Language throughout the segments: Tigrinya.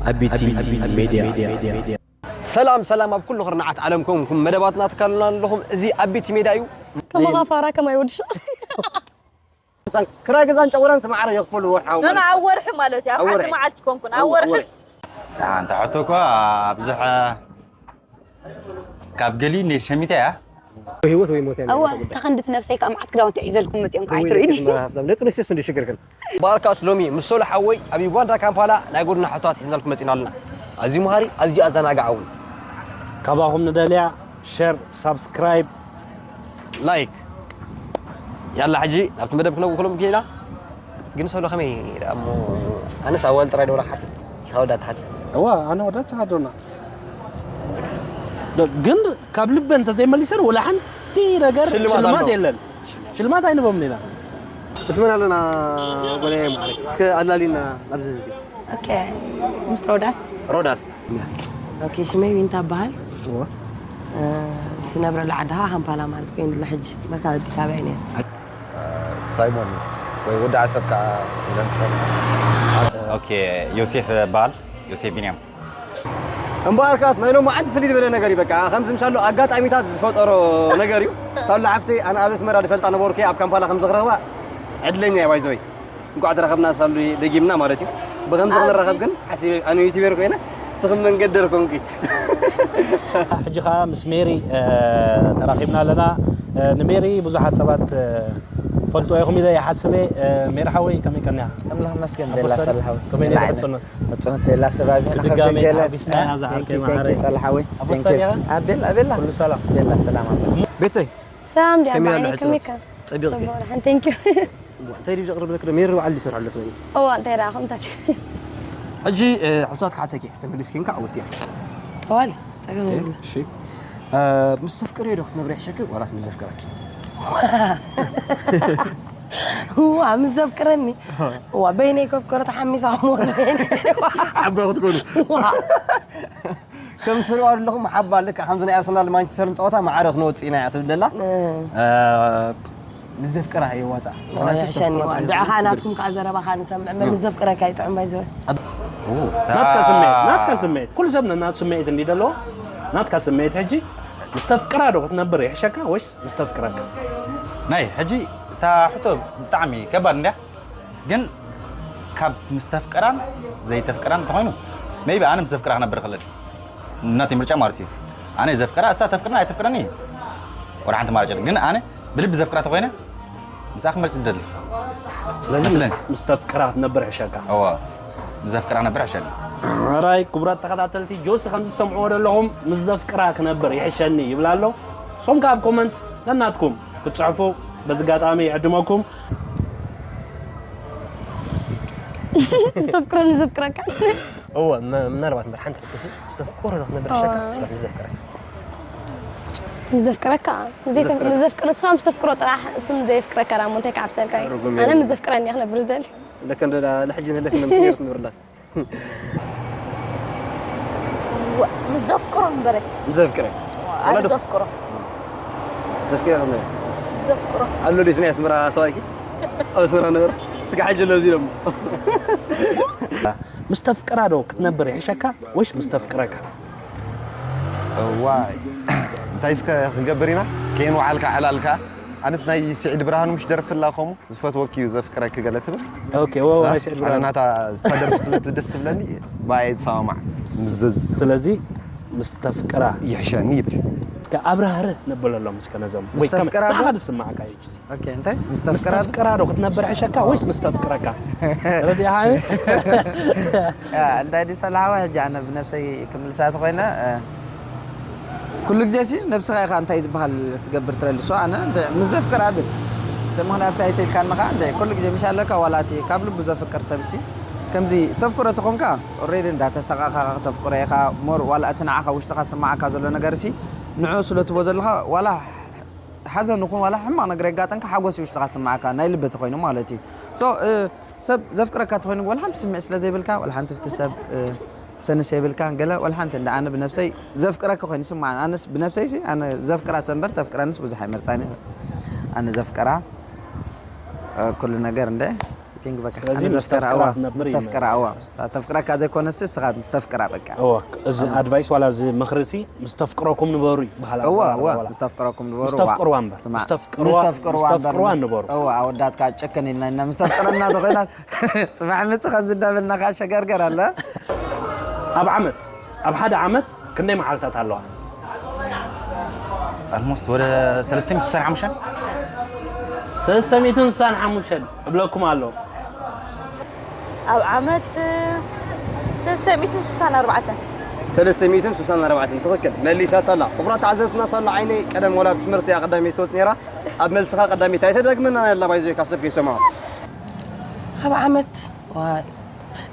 ኣቢቲ ሜድያ። ሰላም ሰላም፣ ኣብ ኩሉ ኽርናዓት ዓለም ኮንኩም መደባትና ትካሉና ኣለኹም። እዚ ኣቢቲ ሜድያ እዩ። ከማኻ ፋራ ከማይ ወዲ ሸ- ክራይ ገዛን ጨወራን ስማዕረ የኽፈልዎ ሓው ኖ፣ ኖ፣ ማለት ኣብ ወርሒ ማለት እዩ። ኣብ ኣብ ሓንቲ ወርሒ። መዓልቲ ኮንኩን። ኣብ ኣብ ወርሒ። ወርሒ። ኣንተ ሕቶ እኳ ብዙሕ ካብ ገሊኡ እንደ ሸሚታ እያ። ህይወት ወይ ሞት እያ እዋ፣ እታ ክንዲት ነብሰይ ከዓ መዓት ክዳውንቲ ሒዘልኩም መፂኦም ከዓ ኣይትርእዩኒ። ደቂ ኣንስትዮስ እንደ ሽግርክን። ባርካስ ሎሚ ምስ ሶሎ ሓወይ ኣብ ዩጋንዳ ካምፓላ ናይ ጎድና ሕቶታት ሒዝናልኩም መፂና ኣለና። ኣዝዩ መሃሪ፣ ኣዝዩ ኣዘናጋዒ እውን። ካባኹም ንደልያ ሸር፣ ሳብስክራይብ፣ ላይክ። ያላ ሕጂ ናብቲ መደብ ክነውክሎም ጌና። ግን ሶሎ ከመይ ደኣ እሞ ኣነስ ኣዋል ጥራይ ዶ ሓትት ሳውዳ ትሓትት። እዋ ኣነ ወዳት ሳዶና ግን ካብ ልበ እንተዘይመሊሰን ወላ ሓንቲ ነገር ሽልማት ሽልማት ኣሎ። የለን። ሽልማት ኣይንቦም ኢና። እስመን ኣለና ጎላይ ማዕረግ እስከ ኣላሊና ናብዚ ህዝቢ። ኦኬ፣ ምስ ሮዳስ። ሮዳስ። ኦኬ፣ ሽመይ ዊንታ እበሃል። እዎ። እ፣ ዝነብረሉ ዓዲ ከዓ ካምፓላ ማለት ኮይኑ፣ ሕጂ መካ ኣዲስ ኣበባ እየ ነይረ። ሳይሞን ወይ ወዲ ዓሰብ ከዓ ኢለን ትኾን። ኦኬ፣ ዮሴፍ እበሃል፣ ዮሴፍ ቢንያም። እምበኣርካስ ናይ ሎማዓንቲ ፍልይ ዝበለ ነገር እዩ። በቃ ከምዚ ምሻሎ ኣጋጣሚታት ዝፈጠሮ ነገር እዩ። ሳሎ ሓፍተይ ኣነ ኣብ ኣስመራ ዝፈልጣ ነበርኩ፣ ኣብ ካምፓላ ከም ዝኽረኽባ ዕድለኛ እየ። ባይዘወይ እንኳዕ ተረኸብና ሳሉ ደጊምና ማለት እዩ። ብኸምዚ ኣቢ- ክንራኸብ ግን ሓሲበ ኣነ ዩቲዩበር ኮይነ ስኽም መንገደር ኮንኪ። ሕጂ ኸዓ ምስ ሜሪ፣ እ፣ ተራኺብና ኣለና። እ፣ ንሜሪ ብዙሓት ሰባት፣ እ፣ ፈልጥዋ ኢኹም ኢለ ይሓስበ። እ፣ ሜሪ ሓወይ ከመይ ቀኒኻ? ኣምላኽ ይመስገን። ኣቦ ቤላ ሰሪ፣ ሰላም ሓወይ። ከመይ ነይሩ ቤላ ሕጽኖት? ሕጽኖት ቤላ ሰባቢ ሕና ብድጋሚ ከብደገለ። ሓቢስና ኢና ዝዓርከይ ተንኪዩ፣ ማዕረይ። ተንኪዩ፣ ሰላም ሓወይ። ኣቦ ተንኪዩ። ሰሪ፣ ኣቤል፣ ኣቤላ። ኩሉ ሰላም። ቤላ ሰላም ኣላ። ቤተይ። ሰላም ድያ ከመይ በዓል ኣሎ ከመይ ሕጽኖት? ከ? ጸቢቕኪ? ጽቡቕ፣ ደሓን፣ thank you። ዋ፣ እንታይ ድዩ ዘቕርብ ለክ? ሜሪ በዓል ድዩ ሰርሖ ኣሎ ትበሊ? እዋ፣ እንታይ ደኣ፣ ከምታት። ሕጂ፣ እ፣ ሕቶታት ክሓተኪ፣ ተመሊስኪ እንካ ዓወት እያ። ዋል፣ ጸገም ኦኬ፣ የብሉን። እሺ። እ፣ ምስ ተፍቅርዮ ዶ ክትነብሪ ይሕሸኪ፣ ዋላስ ምስ ዘፍቅረኪ? እዋ፣ ምስ ዘፍቅረኒ። እዋ፣ በይነይ ከፍቅሮ ተሓሚሳ ሞት በይነይ። ሓባ ክትኮኑ። እዋ። ከም ትሪእዋ ዘለኹም ሓባ ልክዕ ከምዚ ናይ ኣርሰናል ማንቸስተርን ጸወታ ማዕረ ክንወጽእ ኢና እያ ትብል ዘላ። እ። እ፣ ምስ ዘፍቅራ የዋጽኣ። ኦ፣ ምኽንያቱ ይሕሸኒ። ዝተፍቅሮ ድዕኻ ስድሪ- ናትኩም ከኣ ዘረባኻ ንሰምዕ። እም። ምስ ዘፍቅረካ ይጥዑም ባይ ዘወ። ኣብ-፣ ኦ፣ ናትካ ስምዒት፣ ናትካ ስምዒት። ኩሉ ሰብ ነናቱ ስምዒት እንዲ ደለዎ፣ ናትካ ስምዒት ሕጂ ምስ ተፍቅራ ዶ ክትነብር ይሕሸካ ወይስ ምስ ተፍቅረካ? ናይ ሕጂ እታ ሕቶ ብጣዕሚ ከባድ እንድያ። ግን ካብ ምስ ተፍቅራን ዘይተፍቅራን እንተኾይኑ፣ maybe ኣነ ምስ ዘፍቅራ ክነብር እኽእል። ናተይ ምርጫ ማለት እዩ። ኣነ ዘፍቅራ፣ እሳ ተፍቅርኒ ኣይተፍቅረኒ፣ ወላ ሓንቲ ማርጫ የለን። ግን ኣነ ብልቢ ዘፍቅራ ተኾይነ፣ ምስኣ ክመርጽ እደሊ። ስለዚ መስለኒ። ምስ፣ ምስ ተፍቅራ ክትነብር ይሕሸካ? እወ፣ ምስ ዘፍቅራ ክነብር ይሕሸኒ። ሕራይ፣ ክቡራት ተኸታተልቲ፣ ጆሲ ከም ዝሰምዕዎ ዘለኹም፣ ምስ ዘፍቅራ ክነብር ይሕሸኒ ይብል ኣሎ። ንስኹም ከኣ ኣብ ኮመንት ነናትኩም ክትጽሕፉ በዚ ኣጋጣሚ ይዕድመኩም። ምስ ተፍቅሮ ንዘፍቅረካ። እወ፣ ም-፣ ምናልባት እምበር ሓንቲ ሕቶሲ፣ ምስ ተፍቅሮ ዶ ክነብር ይሕሸካ? እወ። ወላ ምስ ዘፍቅረካ? ምስ ዘፍቅረካ። ምስ ዘይተ-፣ ምስ ዘፍቅረካ። ምስ ዘፍቅር-፣ ንስኻ ምስ ተፍቅሮ ጥራሕ፣ እሱ ምስ ዘየፍቅረካ ደኣ እሞ እንታይ ክዓብሰልካ እዩ? ትርጉም ኣነ የብሉን። ምስ ዘፍቅረኒ እየ ክነብር ዝደሊ። ለከ እንደ ዳ-፣ ለሕጂ ንለክ ነምትኔር ትነብርላ። ዋ፣ ምስ ዘፍቅሮ እምበረ። ምስ ዘፍቅረ። ኣነ ወላ ዶ-፣ ዘፍቅሮ። ዘፍቅረ ከምዚ። ዘፍቅሮ። ኣሎ ዲስ ናይ ኣስመራ ሰብኣይኪ? ኣብ ኣስመራ ነበር። ስጋ ሕጂ ኣሎ እዚ ደሞ። ምስ ተፍቅራ ዶ ክትነብር ይሕሸካ ወይስ ምስ ተፍቅረካ? እዋይ፣ እንታይ እስከ ክንገብር ኢና? ከየን ውዓልካ ዕላልካ? ኣነስ ናይ ስዒድ ብርሃኑ ምሽ ደርፊ ኣላ ከምኡ? ዝፈትወኪ እዩ ዘፍቅረኪ ገለ ትብል። ኦኬ፣ ወ-፣ ወ-፣ እ? ናይ ስዒድ ኣነ ብርሃኑ። ናታ እታ ደርፊ ስለ ደስ ትብለኒ፣ ብኣየ ዝሰማማዕ። ዝ-፣ ስለዚ ምስ ተፍቅራ ይሕሸኒ ይብል። እስከ ኣብራህርህ ነብለሎም እስከ ነዞም። ምስ ወይ ከመ-፣ ተፍቅራ ዶ? ንዓኻ ዝስማዓካ እዩ ሕጂ። ኦኬ፣ እንታይ? ምስ ምስ ተፍቅራ ዶ? ተፍቅራ ዶ ክትነብር ሕሸካ ወይስ ምስ ተፍቅረካ? ረዲእኻ እዩ? ያ፣ እንታይ ድዩ ሰላሓዋ? ሕጂ ኣነ ብነብሰይ ክምልሳ ተኾይነ፣ እ፣ ኩሉ ግዜ ሲ ነብስኻ ኢኻ እንታይ ዝበሃል ክትገብር ትደሊ። ሶ ኣነ እንደ-፣ ምስ ዘፍቅር እብል። እቲ ምኽንያት እንታይ ተልካኒ ኸዓ፣ እንደ-፣ ኩሉ ግዜ ምሽ ኣለካ ዋላ እቲ ካብ ልቡ ዘፍቅር ሰብ ሲ፣ ከምዚ ተፍቅሮ ተኾንካ፣ ኦልሬዲ እንዳተሰቓኻ ከተፍቅሮ ኢኻ። ሞር ዋላ እቲ ንዓኻ ውሽጥኻ ዝስምዓካ ዘሎ ነገር ሲ፣ ንዕኡ ስለ ትቦ ዘለኻ፣ ዋላ ሓዘን ይኹን ዋላ ሕማቕ ነገር የጋጠምካ፣ ሓጎስ እዩ ውሽጥኻ ዝስምዓካ፣ ናይ ልቢ ተኾይኑ ማለት እዩ። ሶ፣ እ፣ ሰብ ዘፍቅረካ ተኾይኑ ዋላ ሓንቲ ስምዒት ስለ ዘይብልካ፣ ዋላ ሓንቲ ፍቲ ሰብ፣ እ፣ ሰንስ የብልካን ገለ፣ ዋላ ሓንቲ እንዳ ኣነ ብነብሰይ ዘፍቅረካ ኮይኑ ስማዕ፣ ኣነስ ብነብሰይ ሲ፣ ኣነ ዘፍቅራ ሰንበር ተፍቅረንስ ብዙሕ ኣይመርጻን እየ። ኣነ ዘፍቅራ፣ እ፣ ኩሉ ነገር እንደ ቲንክ በቃ ስለዚ ኣነ ምስ ተፍቅራ ዘፍቅራ፣ እዋ፣ ክትነብር ምስ እዩ ተፍቅራ፣ እዋ፣ ሳ-፣ ተፍቅራ ካብ ዘይኮነሲ ንስኻ ምስ ተፍቅራ በቃ። እዋ፣ እዚ ኣድቫይስ ዋላ እዚ ምኽሪ ሲ ምስ ተፍቅረኩም ንበሩ ይበሃል። እዋ ኣዘራርባ እዋ ዋላ። ምስ ተፍቅረኩም ንበሩ ምስ ተፍቅርዋ እምበር። ስማዕ፣ ምስ ተፍቅርዋ ምስ ተፍቅርዋ ምስ እምበር ተፍቅርዋ ምስ- ንበሩ። እዋ ኣወዳትካ ጨክን ኢልና ኢና ምስ ተፍቅረና ተኾይና ጽባሕ ምጽእ ከም ዝዳበልና ከኣ ሸገርገር ኣለ። ኣብ ዓመት ኣብ ሓደ ዓመት ክንደይ መዓልታት ኣለዋ? ኣልሞስት ወደ ሰለስተ ሚእቲ ስሳን ሓሙሽተን ሰለስተ ሚእትን ስሳን ሓሙሽተን እብለኩም ኣሎ። ኣብ ዓመት ሰለስተ ሚእትን ስሳን ኣርባዕተን ሰለስተ ሚእትን ስሳን ኣርባዕተን ትኽክል መሊሳታ ኣላ። ክቡራት ተዓዘብትና ሳላ ዓይነይ ቀደም ወላ ኣብ ትምህርቲ እያ ቀዳመይቲ ትወጽእ ነይራ። ኣብ መልስኻ ቀዳመይቲ ኣይተደግመና ያላ ባይዞ ካብ ሰብ ከይሰምዖ። ኣብ ዓመት ዋይ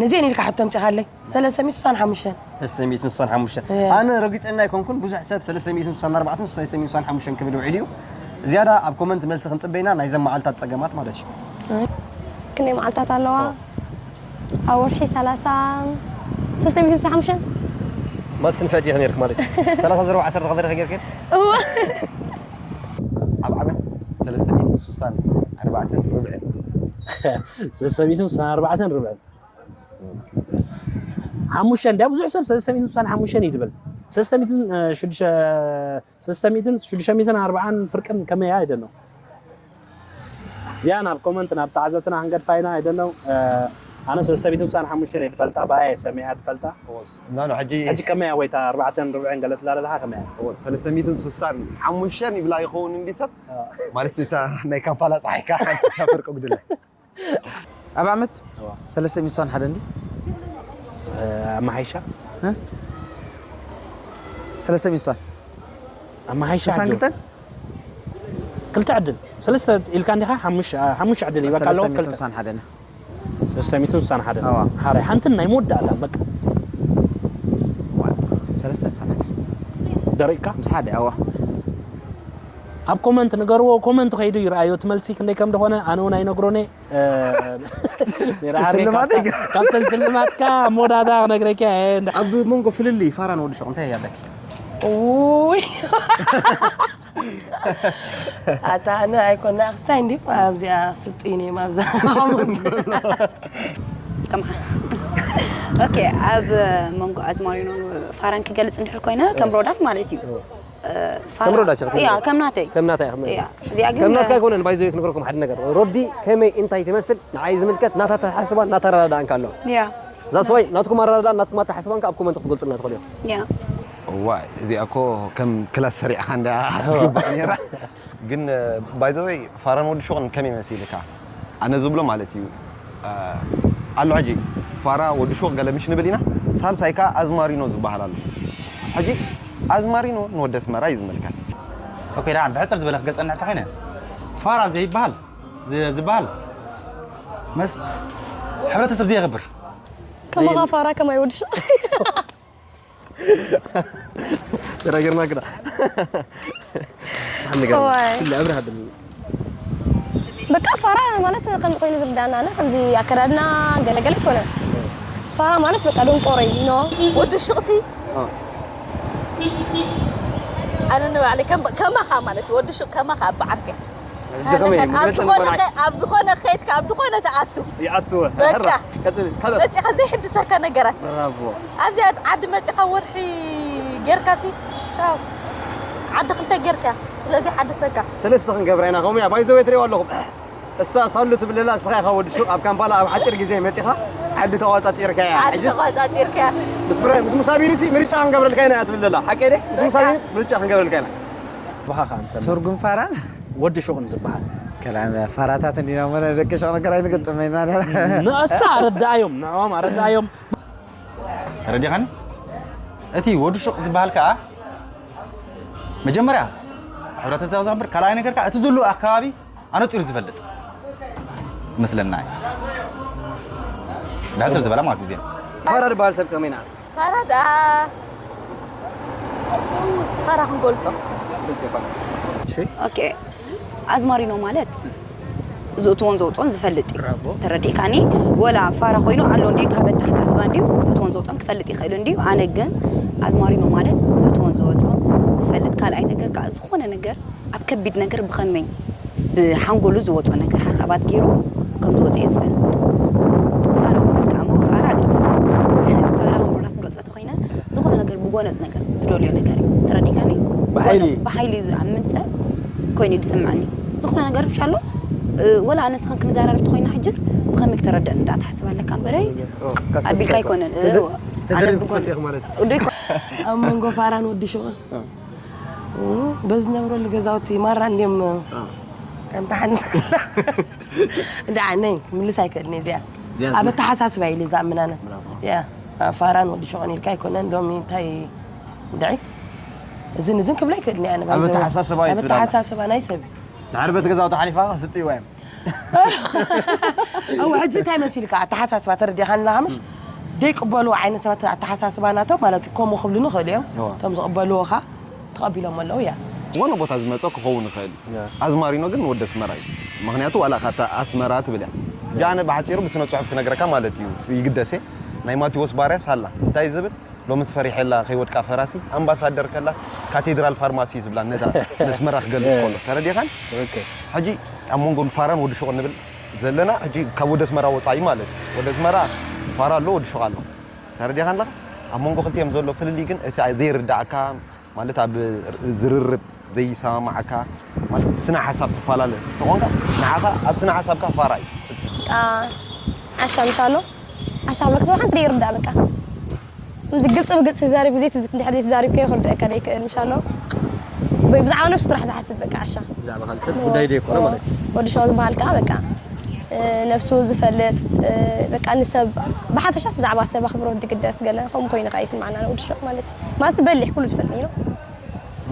ነዚአን ኢልካ ሕቶ ኣምፂኻለይ ሰለስተ ሚእቲ ስሳን ሓሙሽተን ሰለስተ ሚእትን ስሳን ሓሙሽተን እያ። ኣነ ረጊጸና ኣይኮንኩን ብዙሕ ሰብ ሰለስተ ሚእትን ስሳን ኣርባዕተን ሰለስተ ሚእትን ስሳን ሓሙሽተን ክብል ውዒሉ እዩ። ዝያዳ ኣብ ኮመንት መልሲ ክንጽበይና ናይዘን መዓልታት ጸገማት ማለት እዩ። ክንደይ መዓልታት ኣለዋ ኣብ ወርሒ ሰላሳ ሰለስተ ሚእትን ስሳን ሓሙሽተን ማትስ ንፍዕቲ ኢኺ ነርክ ማለት እዩ። ሰላሳ ዘረባ ዓሰርተ ከፈለ ጌርክ እዋ ኣብ ዓመት ሰለስተ ሚእትን ስሳን ኣርባዕተን ርብዕን ሰለስተ ሚእትን ስሳን ኣርባዕተን ርብዕን ሓሙሽተ እንዲያ ብዙሕ ሰብ ሰለስተ ሚእትን ስሳን ሓሙሽተን እዩ ድብል። ሰለስተ ሚእትን ሽዱሽተ ሰለስተ ሚእትን ሽዱሽተ ሚእትን ኣርባዓን ፍርቅን ከመይ እያ ኣይደነው። እዚኣ ናብ ኮመንት ናብ ተዓዘብትና ክንገድፋ ኢና ኣይደነው። ኣነ ሰለስተ ሚእትን ስሳን ሓሙሽተን እየ ድፈልጣ ብኣየ ሰሚዓ ድፈልጣ። ናኖ ሕጂ ሕጂ ከመይ እያ ወይታ ኣርባዕተን ርብዕን ገለ ትላለልካ ከመይ እያ? ሰለስተ ሚእትን ስሳን ሓሙሽተን ይብላ ይኸውን እንዲ ሰብ ማለት እታ ናይ ካምፓላ ፀሓይካ ፍርቂ ጉድለ ኣብ ዓመት ሰለስተ ሚእቲ ስሳን ሓደ እንዲ ኣመሓይሻ ሰለስተ ሚእቲ ስሳን ኣመሓይሻ ስሳን ክልተን ክልተ ዕድል ሰለስተ ኢልካ እንዲኻ ሓሙሽ ሓሙሽ ዕድል ይበቃ ኣለዎ ሰለስተ ሚእቲ ክልተ ስሳን ሓደ ና ሰለስተ ሚእትን ስሳን ሓደ ኣዋ። ሓራይ ሓንትን ናይ መወዳእታ በቃ ሰለስተ ስሳን ሓደ ደሪቕካ ምስ ሓደ ኣዋ ኣብ ኮመንት ንገርዎ ኮመንት ከይዱ ይረኣዮ ትመልሲ ክንደይ ከም ደኾነ ኣነ እውን ኣይነግሮነ ስልማት እዩ። ካብተን ስልማትካ መወዳእታ ክነግረካ እየ። ኣብ መንጎ ፍልልይ ፋራን ወዲ ሹቕ እንታይ ኣለኪ? ውይ ኣታ ኣነ ኣይኮና ክስታይ እንዲ ኣብዚኣ ስጡይ ነም ኣብዛ ከምኻ ኦኬ ኣብ መንጎ ኣዝማሪኖን ፋራን ክገልፅ እንድሕር ኮይነ ከም ሮዳስ ማለት እዩ ፋራ- ከም ሮዳስ ኢኻ ትነግሪ? ያ ከም ናተይ ከም ናታ ኢኻ ትነግሪ? ያ እዚኣ ግን ከም ናትካ ኣይኮነን ባይዘ ክነግረኩም ሓደ ነገር ሮዲ ከመይ እንታይ ትመስል ንዓይ ዝምልከት ናታ ተሓስባን ናታ ረዳዳእን ኣሎ ያ ዛስ ዋይ ናትኩም ኣረዳዳእን ናትኩም ኣተሓስባን ካብ ኮመንት ክትገልጹልና ትኽእሉ ኢኹም ያ እዋ እዚኣ እኮ ከም ክላስ ሰሪዕካ እንዳ ትግባእ ነራ ግን ባይዘወይ ፋራን ወዲ ሹቕን ከመይ መሲልካ ኣነ ዝብሎ ማለት እዩ ኣሎ ሕጂ ፋራ ወዲ ሹቕ ገለ ምሽ ንብል ኢና ሳልሳይ ከዓ ኣዝማሪኖ ዝበሃል ኣሎ ሕጂ ኣዝማሪኖ ንወዲ ኣስመራ እዩ ዝምልከት ኦኬ ደሓን ብሕፅር ዝበለ ክገልፀና እንተ ኮይነ ፋራ ዘይበሃል ዝ- ዝበሃል መስ ሕብረተሰብ ዘየኽብር ከማኻ ፋራ ከማይ ወዲ ሹቕ ተራገርና ግዳ ዋይ። ስለ ኣብርሃ ድም በቃ ፋራ ማለት ከምዚ ኮይኑ ዝርዳና ኣነ ከምዚ ኣከዳድና ገለገለ ይኮነ ፋራ ማለት በቃ ደንቆሮ እዩ ኖ ወዲ ሹቕሲ ኣነ ንባዕለይ ከም- ከማኻ ማለት እዩ ወዲ ሹቕ ከማኻ ኣብ ዓርከ እዚ ከመይ እዩ? ኣብ ዝኾነ ከ- ኣብ ዝኾነ ከይድካ ኣብ ዝኾነ ትኣቱ ይኣቱ በቃ። ሕራ ቀጽል ካለ መፂኻ ዘይሕድሰካ ነገራት ብራቮ ኣብዚኣ ዓዲ መፂኻ ወርሒ ጌርካሲ ቻው ዓዲ ክልተ ጌርካ ስለዚ ሓድሰካ ሰለስተ ክንገብራ ኢና ከምኡ እያ ባይዘወይ ትሪእዋ ኣለኹም እሳ ሳሉ ትብለላ እስኻ ኢኻ ወዲ ሹቕ ኣብ ካምፓላ ኣብ ሓፂር ግዜ መፂኻ ዓዲ ተቋፃፂርካ እያ ዓዲ ሕጅስ ተቋፃፂርካ ምስ ብረ- ምስ ሙሳቢኒ ሲ ምርጫ ክንገብረልካ ኢና እያ ትብለላ ሓቀይ ደ ምስ ሙሳቢኒ ምርጫ ክንገብረልካ ኢና ብኻ ከዓ ንሰምዕ ትርጉም ፋራን ወዲ ሹቕን ዝበሃል ከላን ፋራታት እንዲና መለ ደቂ ሹቕ ነገር ኣይንገጥመ ኢና ንእሳ ኣረዳእዮም ንዕኦም ኣረዳእዮም ተረዲኻኒ እቲ ወዲ ሹቕ ዝበሃል ከዓ መጀመርያ ሕብረተሰብ ዘኽብር ካልኣይ ነገር ከዓ እቲ ዘሎ ኣካባቢ ኣነፂሩ ዝፈልጥ ይመስለና እዩ ብሕፅር ዝበለ ማለት እዩ ዜና ፋራ ዝበሃል ሰብ ከመይ ንዓ ፋራ ደኣ ፋራ ክንገልፆ ግልፂ ይኾን ኦኬ ኣዝማሪኖ ማለት ዝእትዎን ዘውፅኦን ዝፈልጥ እዩ ተረዲእካኒ ወላ ፋራ ኮይኑ ኣሎ እንዲ ካብ ኣተሓሳስባ እንዲዩ ዝእትዎን ዘውፅኦን ክፈልጥ ይኽእል እንዲዩ ኣነ ግን ኣዝማሪኖ ማለት ዝእትዎን ዘወፅኦን ዝፈልጥ ካልኣይ ነገር ከዓ ዝኾነ ነገር ኣብ ከቢድ ነገር ብኸመይ ብሓንጎሉ ዝወፅኦ ነገር ሓሳባት ገይሩ ከም ዝወፅኦ እየ ዝፈልጥ ጎነጽ ነገር ዝደልዮ ነገር እዩ። ተረዲካኒ? ብሓይሊ። ጎነጽ፣ ብሓይሊ ዝኣምን ሰብ ኮይኑ እዩ ዝስምዐኒ። ዝኾነ ነገር ብሻሎ፣ እ፣ ወላ ኣነ ንስኽን ክንዘራረብ ተኾይና ሕጅስ ብኸመይ ክተረድአኒ እንዳትሓስብ ኣለካ እምበረይ፣ ኦ፣ ካብ ኣቢልካ ሰብ ኣይኮነን። እ፣ ተደ-፣ ኣነ ተደሪብኩ ብጎነ-፣ ትፈልጥ ኢኺ ማለት እዩ። ወደይ ኮ-፣ ኣብ መንጎ ፋራን ወዲ ሹቕን፣ እ። እ፣ በዝነብረሉ ገዛውቲ ማራ እንድዮም፣ እ። ከምታ ሓንቲ ደኣ ነይ፣ ክምልስ ኣይክእልን እየ እዚኣ። እዚኣ ኣብ ዝመ- ኣተሓሳስባ ኢለ ዝኣምን ኣነ። ብራቮ። ያ፣ ፋራን ወዲ ሹቕን ኢልካ ኣይኮነን፣ ሎሚ እንታይ ድዒ? እዝን እዝን ክብሎ ኣይክእልን እየ ኣነ፣ ኣብ ባይዘወ። ኣተሓሳስባ እዩ ኣብ ትብል ኣላ። ኣተሓሳስባ ናይ ሰብ እዩ። ድሕሪ ቤት ገዛውቲ ሓሊፋ ክስጥይዋ እዮም። እው፣ ሕጂ እንታይ መሲልካ? ኣተሓሳስባ ተረዲኻኒ ኣለኻ ምሽ? ደይቅበልዎ ዓይነት ሰባት ኣተሓሳስባ ናቶም ማለት እዩ፣ ከምኡ ክብሉ ንኽእሉ እዮም። እዋ። እቶም ዝቕበልዎ ኸኣ ተቐቢሎም ኣለዉ እያ። ዝኾነ ቦታ ዝመጸ ክኸውን ይኽእል እዩ። እያ። ኣዝማሪኖ ግን ንወዲ ኣስመራ እዩ። ምኽንያቱ ዋላ እኻ እታ ኣስመራ ትብል እያ። ሕጂ ኣነ ብሓጺሩ ብስነ ጽሑፍ ክነግረካ ማለት እዩ፣ ይግደስ እየ። ናይ ማቴዎስ ባርያስ ኣላ። እንታይ ዝብል? ሎምስ ፈሪሐላ ከይወድቃ ፈራሲ፣ ኣምባሳደር ከላስ ካቴድራል ፋርማሲ ዝብላ ነዛ ነስመራ ክገልጽ ከሎ። ተረዲኻን? ኦኬ። ሕጂ ኣብ መንጎ ፋራን ወዲ ሹቕ ንብል ዘለና፣ ሕጂ ካብ ወዲ ኣስመራ ወጻኢ ማለት እዩ። ወዲ ኣስመራ ፋራ ኣሎ፣ ወዲ ሹቕ ኣሎ። ተረዲኻን ኣለኻ? ኣብ መንጎ ክልቲኦም ዘሎ ፍልልይ ግን እቲ ዘይርዳእካ፣ ማለት ኣብ ዝርርብ ዘይሰማማዓካ፣ ማለት ስነ ሓሳብ ትፈላለ እንተኾንካ፣ ንዓኻ ኣብ ስነ ሓሳብካ ፋራ እዩ። በቃ ዓሻ ምሻሎ፣ ዓሻ ብለክ ዝብሎ ሓንቲ ደይርዳእ በቃ። ከምዚ ግልፂ ብግልፂ ተዛሪቡ፣ ዘይትዝ-፣ እንድሕር ዘይተዛሪብካዮ ክርድአካ ደይክእል ምሻሎ። ወይ ብዛዕባ ነብሱ ጥራሕ ዝሓስብ በቃ ዓሻ። ብዛዕባ ካልእ ሰብ ጉዳይ ደይኮነ ማለት እዩ። ወዲ ሸዋ ዝበሃል ከዓ በቃ፣ እ፣ ነብሱ ዝፈልጥ፣ እ፣ በቃ ንሰብ ብሓፈሻስ ብዛዕባ ሰብ ኣኽብሮት ዝግደስ ገለ ከምኡ ኮይኑ ከዓ ይስምዓና ወዲ ሸዋ ማለት እዩ። ማለት በሊሕ ኩሉ ዝፈልጥ እዩ።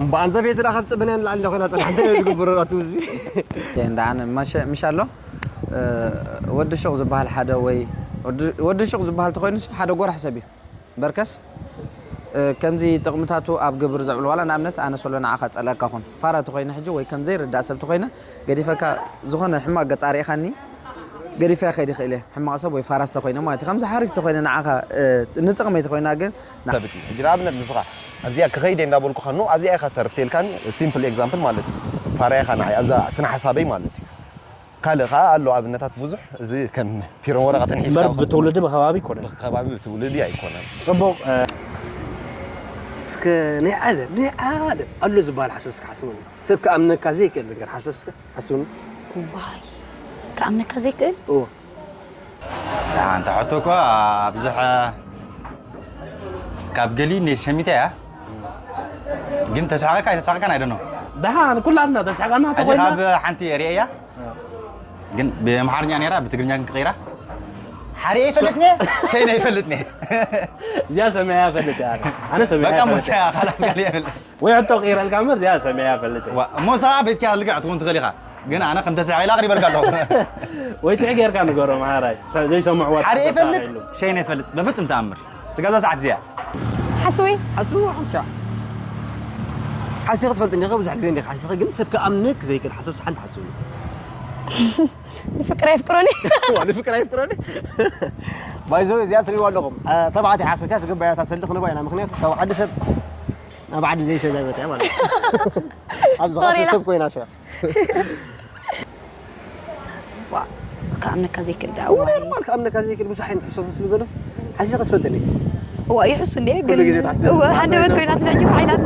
እምበኣር፣ እንተ ቤት ደኣ ካብ ጽበና ንላዕሊ እንዳ ኮይና ጽናሕ እንታይ እዩ ዝግበሮ ናቱ ህዝቢ? እንዳ ኣነ ማሸ-፣ ምሻሎ፣ እ፣ ወዲ ሹቕ ዝበሃል ሓደ ወይ ወዲ፣ ወዲ ሹቕ ዝበሃል ተኾይኑስ ሓደ ጎራሕ ሰብ እዩ። በርከስ፣ እ፣ ከምዚ ጥቕምታቱ ኣብ ግብር ዘዕብሎ፣ ዋላ ንኣብነት ኣነ ሶሎ ንዓኻ ጸለእካ ኹን፣ ፋራ ተኾይነ ሕጂ ወይ ከም ዘይርዳእ ሰብ ተኾይነ፣ ገዲፈካ ዝኾነ ሕማቕ ገጽ ኣርኢኻኒ፣ ገዲፈ ክኸይድ ይኽእል እየ። ሕማቕ ሰብ ወይ ፋራ ተኾይነ ማለት እዩ። ከምዚ ሓሪፍ ተኾይነ ንዓኻ፣ እ፣ ንጥቕመይ ተኾይና ግን፣ ና- ሰብ እቲ፣ ሕጂ ንኣብነት ንስኻ ኣብዚኣ ክኸይድ እየ እንዳበልኩኻ፣ ኖ ኣብዚኣ ኢኻ ተርፍ ተልካኒ፣ ሲምፕል ኤግዛምፕል ማለት እዩ። ፋራ ኢኻ ንዓይ፣ ኣብዛ ስነ ሓሳበይ ማለት እዩ። ካልእ ኸኣ ኣሎ ኣብነታት ብዙሕ፣ እዚ ከም ፒሮን ወረቐትን ሒዝካ እምበር ብትውልዲ ብኸባቢ ኣይኮነን። ብኸባቢ ብትውልዲ ኣይኮነን። ጽቡቕ፣ እ፣ እስከ ናይ ዓለም፣ ናይ ዓለም ኣሎ ዝበሃል ሓሶት እስከ ሓስበሉ። ሰብ ክኣምነካ ዘይክእል ነገር ሓሶት እስከ ሓስበሉ። ዋይ፣ ክኣምነካ ዘይክእል? እዎ። ኣንታ ሕቶ እኮ ብዙሕ ካብ ገሊ ኔ ሸሚታ እያ። ግን ተስሓቀካ ኣይተስሓቀካን ኣይደኖ። ደሓን ኩላትና ተስሓቃና ሕጂ ተኾይና። ካብ ሓንቲ ርእያ ግን ብኣምሓርኛ ነይራ፣ ብትግርኛ ግን ክቕይራ። ሓሪኤ ይፈልጥኒ፣ ሸይነ ይፈልጥኒ። እዚኣ ሰሚዐያ ፈልጥ እያ። ኣነ ሰሚዐያ በቃ ፈልጥ እያ። ሞሳያ፣ ካላስ ጋር ይፈልጥ። ወይ ሕቶ ቀይረልካ እምበር እዚኣ ሰሚዐያ ፈልጥ እያ። ዋ፣ ሞሳ ቤትካ ልክዕ ትኹን ትኽእል ኢኻ። ግን ኣነ ከም ተስሓ ኢላ ኣቕሪበልካ ኣለኹ። ወይ ትዕ ጌርካ ንገሮም ሓራይ። ሰ-፣ ዘይሰምዕዋ ሓሪኤ ተፈጥሮ ይፈልጥ፣ ኢሉ። ሸይነ ይፈልጥ። በፍጹም ተኣምር። ስጋዛ ሰዓት እዚኣ። ሓስዊ? ሓስዊ ሓምሻ። ሓሲኺ ትፈልጥ እንዲኺ፣ ብዙሕ ግዜ እንዲኺ ሓሲኺ፣ ግን ሰብ ክኣምነክ ዘይክእል ሓሶት ሓንቲ ሓስዊ። ንፍቅር ኣይፍቅሮኒ። ዋ፣ ንፍቅር ኣይፍቅሮኒ። ባይ ዘ ወይ እዚኣ ትሪእዋ ኣለኹም። አ፣ ተባዕትዮ ሓሶት እያ፣ ትግባእ እያ፣ እታ ሰልዲ ክንባ ኢና። ምኽንያቱ ካብ ዓዲ ሰብ ናብ ዓዲ ዘይሰብ ኣይመጽኣ ማለት እዩ። ኣብዚ ሶሪ፣ ኸኣ ላ- ሰብ ኮይና ሸ። ዋ፣ ክኣምነካ ዘይክእል ደኣ፣ እወ፣ ዋይ። ኖርማል፣ ክኣምነካ ዘይክእል ብዙሕ ዓይነት ሕሶት ስለ ዘሎስ፣ ሓሲኻ ትፈልጥ እንዴ? እዋ፣ ይሕሱ እንዴ? ኩሉ ግን፣ ግዜ ትሓስብ። እወ፣ ሓሶት ሃንደበት ኣይትሓስብ። ኮይና ትነጅም ሓይላት።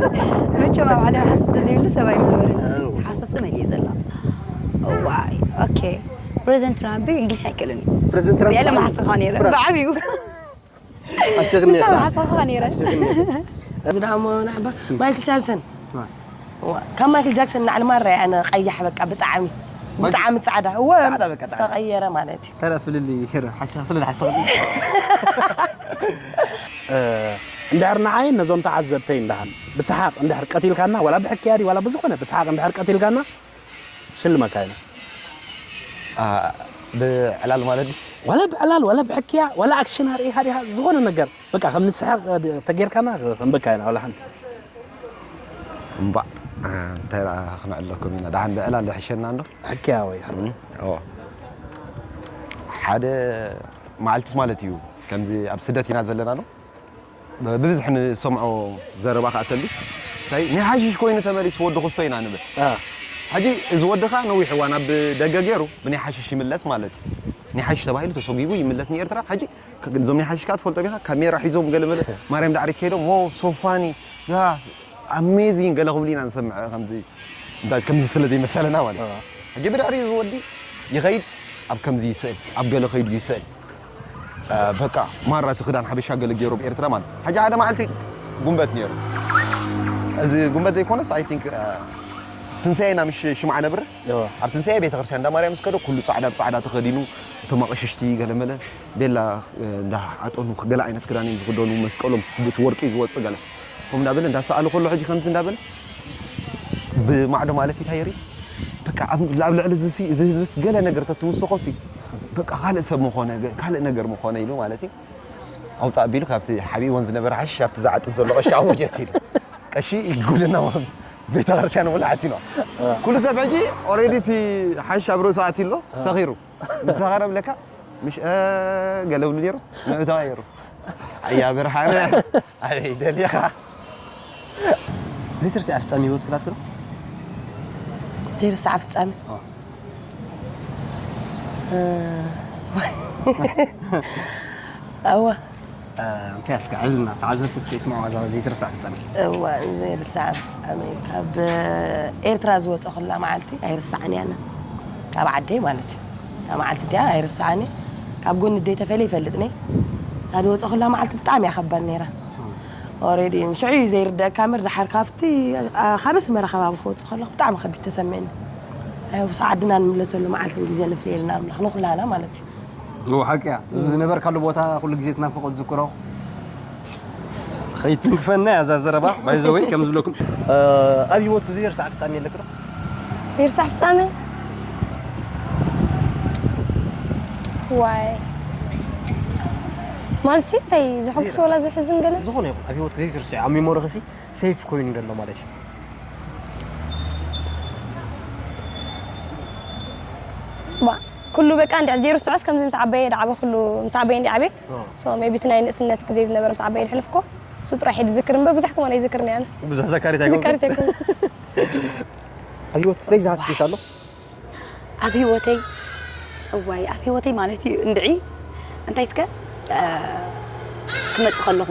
መቸም ኣብ ዓለም ሓሶት ተዘይብሉ ሰብ ኣይምነበርን። እው። ሓሶት መሊኡ ዘሎ። ዋይ፣ ኦኬ። ፕሬዚደንት ትራምፕ እንግሊሽ ኣይክእልን እዩ። ፕሬዚደንት ትራምፕ ያለ ብዓቢኡ። ማሓሰኻ ነይረ። ስፕራ። ብዓቢኡ። ሓሲኽኒ ንሳ እያ። ብሓሳብኻ ነይረ። ሓሲኽኒ እያ። እዚ ደኣ እሞ ንዓባ ማይክል ጃክሰን። ዋ። ዋ፣ ካብ ማይክል ጃክሰን ንላዕሊ ማራ እየ ኣነ ቀያሕ በቃ ብጣዕሚ፣ ማይክል ብጣዕሚ ጻዕዳ። እወ፣ ጻዕዳ በቃ ጻዕዳ። ዝተቐየረ ማለት እዩ። ተራ ፍልልይ ይረ፣ ሓሲኽ-፣ ስለ ዝሓስኽኒ። እ፣ እንድሕር ንዓይን ነዞም ተዓዘብተይን ደሓን ብሰሓቕ እንድሕር ቀቲልካና፣ ዋላ ብሕክያ ድዩ ዋላ ብዝኾነ ብሰሓቕ እንድሕር ቀቲልካና፣ ሽልመካ ኢና። አ፣ ብዕላል ማለት ድዩ? ዋላ ብዕላል፣ ዋላ ብሕክያ፣ ዋላ ኣክሽን ኣርእኻ ዲኻ፣ ዝኾነ ነገር፣ በቃ፣ ከም ንስሓቕ ተጌርካና፣ ከንበካ ኢና፣ ዋላ ሓንቲ። እምባእ፣ አ፣ እንታይ ደኣ ክነዕለኩም ኢና? ደሓን ብዕላል ይሕሸና እንዶ? ሕክያ ወይ ሓርበኛ? እም፣ ኦ። ሓደ መዓልትስ ማለት እዩ፣ ከምዚ ኣብ ስደት ኢና ዘለና ዶ? ብብዝሒ ንሰምዖ ዘረባ ክኣተሉ። እንታይ፣ ናይ ሓሽሽ ኮይኑ ተመሊሱ ወዲ ኩስቶ ኢና ንብል። አ። ሕጂ እዚ ወዲ ኸኣ ነዊሕ እዋን ኣብ ደገ ገይሩ ብናይ ሓሽሽ ይምለስ ማለት እዩ። ናይ ሓሽሽ ተባሂሉ ተሰጒጉ ይምለስ ንኤርትራ። ሕጂ እዞም ናይ ሓሽሽ ከኣ ትፈልጦም ኢኻ፣ ካሜራ ሒዞም ገለ መለ ማርያም ዳዕሪት ከይዶም፣ "ዎ፣ so funny፣ ያ፣ amazing" ገለ ክብሉ ኢና ንሰምዕ፣ ከምዚ፣ እንታይ፣ ከምዚ ስለ ዘይመሰለና ማለት እዩ። ሕጂ ብድሕሪኡ እዚ ወዲ ይኸይድ፣ ኣብ ከምዚ ይስእል፣ ኣብ ገለ ከይዱ ይስእል። እ፣ በቃ፣ ማራ እቲ ክዳን ሓበሻ ገለ ገይሩ ኣብ ኤርትራ ማለት እዩ። ሕጂ ሓደ መዓልቲ ጉንበት ነይሩ። እዚ ጉንበት ዘይኮነስ፣ I think፣ እ፣ ትንሳኤ ኢና ምሽ ሽምዓ ነብርህ። እዋ። ኣብ ትንሳኤ ቤተክርስትያን እንዳ ማርያም ዝከዶ ኩሉ ጻዕዳ ብጻዕዳ ተኸዲኑ፣ እቶም ኣቕሽሽቲ ገለመለ ቤላ፣ እ፣ እንዳ ኣጠኑ ገለ ዓይነት ክዳን እዮም ዝኽደኑ፣ መስቀሎም ብቲ ወርቂ ዝወጽእ ገለ። ከምኡ እንዳበለ እንዳሰኣለ ከሎ ሕጂ ከምዚ እንዳበለ ብማዕዶ ማለት እዩ እንታይ የርኢ? በቃ ኣብ፣ ኣብ ልዕሊ እዚ ሲ-፣ እዚ ህዝብስ ገለ ነገር ተትውስኾ ሲ፣ በቃ ካልእ ሰብ ምኾነ፣ ገ-፣ ካልእ ነገር ምኾነ ኢሉ ማለት እዩ። ኣውጻእ ኣቢሉ ካብቲ ሓቢእወን ዝነበረ ሓሽሽ ኣብቲ ዝዓጥን ዘሎ ቀሺ ኣውጀት ኢሉ። ቀሺ ጉድና ቤተክርስትያን እውን ኣዕቲኖ። ኩሉ ሰብ ሕጂ ኦሬዲ እቲ ሓሽሽ ኣብ ርእሱ ኣትዩ ኣሎ፣ ሰኺሩ። ምስ ሰኸረ ብለካ፣ ምሽ፣ እ፣ ገለ ብሉ ነይሩ፣ ምእታው ነይሩ። ኣያ ብርሃነ፣ ኣበይ ደሊኻ? ዘይትርስዓ ፍጻሜ ህይወት ክላትክ ዶ? ዘይርሳዕ ፍጻሜ? ኦ። እ፣ እዋ። እ፣ እንታይ እስከ ዕልና ተዓዘብቲ እስከ ይስምዑ፣ እዛ ዘይትርሳዕ ፍጻሜ። እዋ፣ ዘይርሳዕ ፍጻሜ። ካብ ኤርትራ ዝወጸኹላ መዓልቲ ኣይርስዓን እያ። ካብ ዓደይ ማለት እዩ። እታ መዓልቲ እቲኣ ኣይርስዓን እየ። ካብ ጎኒ ኣደይ ተፈልየ ይፈልጥን እየ። እታ ዝወጸኹላ መዓልቲ ብጣዕሚ እያ ከባድ ነይራ። ኦሬዲ ሽዑ እዩ ዘይርደኣካ እምበር፣ ድሓር ካብቲ፣ ኣ፣ ካብ ኣስመራ ከባቢ ክወጽእ ከለኹ ብጣዕሚ ከቢድ ተሰሚዕኒ። ኣይ፣ ኣብ ዓድና ንምለሰሉ መዓልትን ግዜ ንፍለየልና ኣምላኽ ንኹላና ማለት እዩ። እዎ፣ ሓቂ እያ። ዝነበርካሉ ቦታ ኩሉ ግዜ ትናፍቆ ትዝክሮ። ከይትንክፈና እያ እዛ ዘረባ፣ by the way፣ ከም ዝብለኩም፣ እ፣ ኣብ ህይወትክ ዘይርሳዕ ፍጻሜ ኣለክ ዶ? ይርሳዕ ፍጻሜ? ዋይ። ማለትሲ እንታይ፣ ዘሐጉስ ዘይርሳዕ። ወላ ዘሕዝን ገለ? ዝኾነ ይኹን፣ ኣብ ህይወትክ ዘይትርስዖ፣ ኣብ ሜሞሪኽሲ ሴፍ ኮይኑ ዘሎ ማለት እዩ። ባ፣ ኩሉ በቃ እንድሕር ዘይርስዖስ ከምዚ ምስ ዓበየ ዳዕበ ኩሉ ምስ ዓበየ እንዲ ዓብየ። ኦ። So maybe እቲ ናይ ንእስነት ግዜ ዝነበረ ምስ ዓበየ ዝሕልፍኮ፣ እሱ ጥራሕ እየ ዝዝክር እምበር ብዙሕ ከማን ኣይዝክርን እየ ኣነ። ብዙሕ ዘካሪት ኣይኮንኩን። ዘካሪት ኣይኮንኩን። ኣብ ህይወትክ ዘይዝሃስብሽ ኣሎ? ኣብ ህይወተይ፣ እዋይ፣ ኣብ ህይወተይ ማለት እዩ እንድዒ፣ እንታይ እስከ፣ እ፣ ክመጽእ ከለኹ።